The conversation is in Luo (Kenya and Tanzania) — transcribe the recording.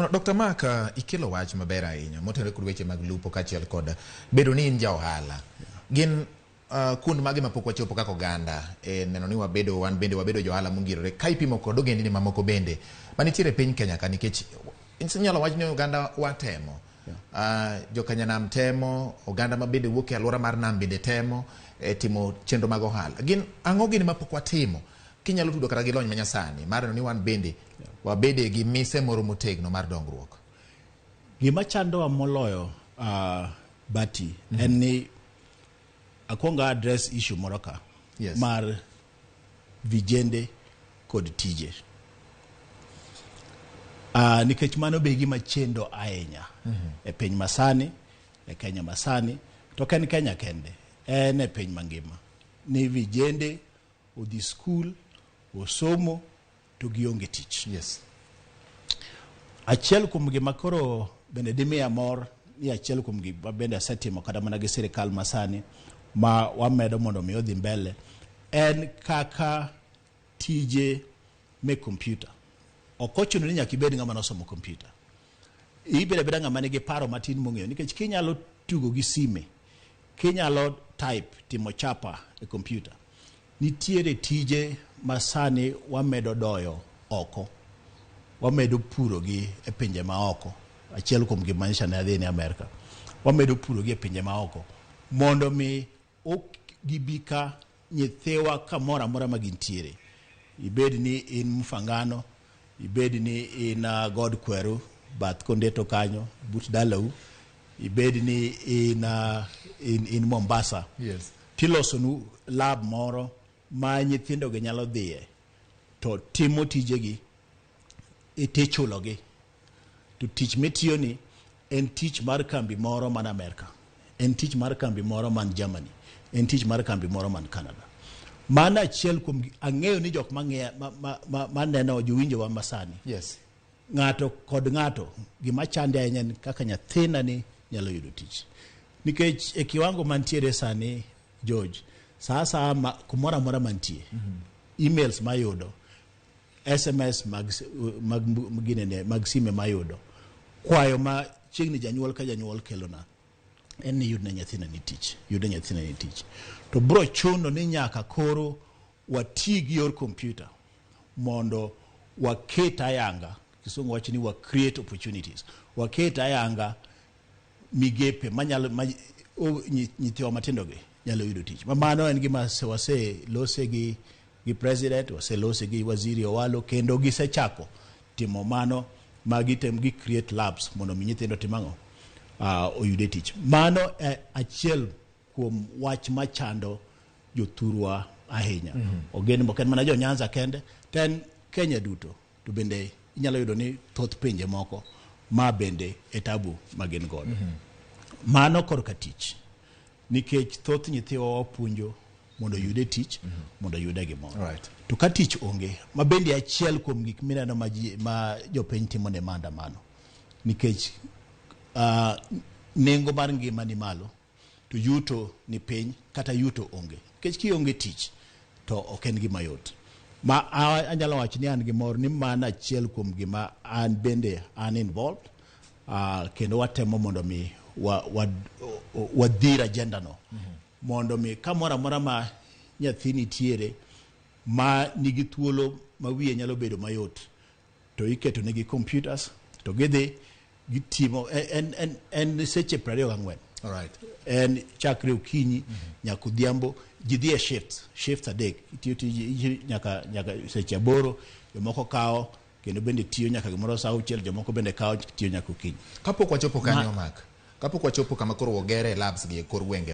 Erokamano. Dr. Mark, ikelo wach maber ahinya motenore kod weche mag lupo kaachiel kod bedo ni in ja ohala. Gin kuond mage mapok wachopo kaka oganda e neno ni wabedo wan bende wabedo jo ohala mongirore ka ipimo kod ogendini mamoko bende manitiere e piny Kenya ka, nikech inyalo wach ni oganda watemo, jokanyanam temo, oganda ma bende wuok e alwora mar nam bende temo e timo chenro mag ohala. Gin ang'o gini mapok watimo kinyalo tudo kata gi lony manyasani mar neno ni wan bende wabede gi mise moro motegno mar dongruok? Gima chandowa moloyo, Bati, en ni akwongo address issue moro ka mar vijende kod tije. Nikech mano be gima chendo ahinya e piny masani, e Kenya masani, to ok en Kenya kende, en e piny mangima. Ni vijende odhi skul, osomo, to gionge tich. Achiel kuom gima koro bende dimiya mor ni achiel kuom gik ma bende asetimo kata mana gi sirikal masani ma wamedo mondo mi odhi mbele en kaka tije me kompyuta. Ok ochuno ni nyaka ibed ng'ama nosomo kompyuta. Ibedo abeda ng'ama nigi paro matin mong'eyo, nikech kinyalo tugo gi sime, kinyalo type, timo chapa e kompyuta, nitiere tije ma sani wamedo doyo oko, wamedo purogi e pinje ma oko. Achiel kuom gima nyicha ne adhi ni Amerka, wamedo purogi e pinje ma oko mondo mi ok gibi ka nyithiwa kamoro amora ma gintiere. Ibed ni in Mfangano, ibed ni in God Kweru, bath Kondeto kanyo, but dalau, ibed ni in Mombasa. Tilosonu lab moro ma nyithindo gi nyalo dhiye to timo tijegi, tichulogi. To tich mitiyo ni en tich mar kambi moro man Amerka, en tich mar kambi moro man Germany, en tich mar kambi moro man Canada. Mano achiel kuom ang'eyo ni jok mang'eya ma neno jowinjowa masani. Ng'ato kod ng'ato gima chande ahinya en kaka nyathina ni nyalo yudo tich. Nikech e kiwango mantiere sani, George, sa asaya ma kumoro amora mantie, emails mayudo, SMS mag ginene, mag sime mayudo, kwayo ma chiegni janyuol ka janyuol kelona en ni yudne nyathina ni tich, yudne nyathina ni tich. To bro chuno ni nyaka koro wati gi yor kompyuta mondo waket ayanga, kisungu wacho ni wa create opportunities, waket ayanga migepe manyalo ma, nyithiwa matindo gi nyalo yudo tich. Ma mano en gima waselose gi president, waselose gi waziri Owalo, kendo gisechako timo mano ma gitem gi create labs mondo mi nyithindo tim ang'o? Oyude tich. Mano e achiel kuom wach machando jothurwa ahinya. Ogen ok en mana jo Nyanza kende, to en Kenya duto. To bende inyalo yudo ni thoth pinje moko ma bende e tabu ma gin godo. Mano korka tich. Nikech thoth nyithiwa wapuonjo mondo oyude tich, mondo oyude gimoro. To ka tich onge, ma bende achiel kuom gik mineno ma jopiny timo ne maandamano. Nikech nengo mar ngima ni malo, to yuto ni piny, kata yuto onge. Nikech kionge tich, to ok en gima yot. Ma anyalo wacho ni an gi mor ni mano achiel kuom gima an bende an involved, kendo watemo mondo mi wadhir agenda no. Mondo mi kamoro amora ma nyathi nitiere ma nigi thuolo ma wiye nyalo bedo mayot, to iketo negi computers to gidhi gitimo en seche 24. En chakre okinyi nyaka odhiambo, ji dhi e shifts adek, itiyo tij nyaka seche 8, jomoko kawo kendo bende tiyo nyaka gimoro saa 6, jomoko bende kawo tiyo nyaka okinyi. Kapok wachopo kanyo, Mark, kapok wachopo kama koro wagere labs gi e kor gwenge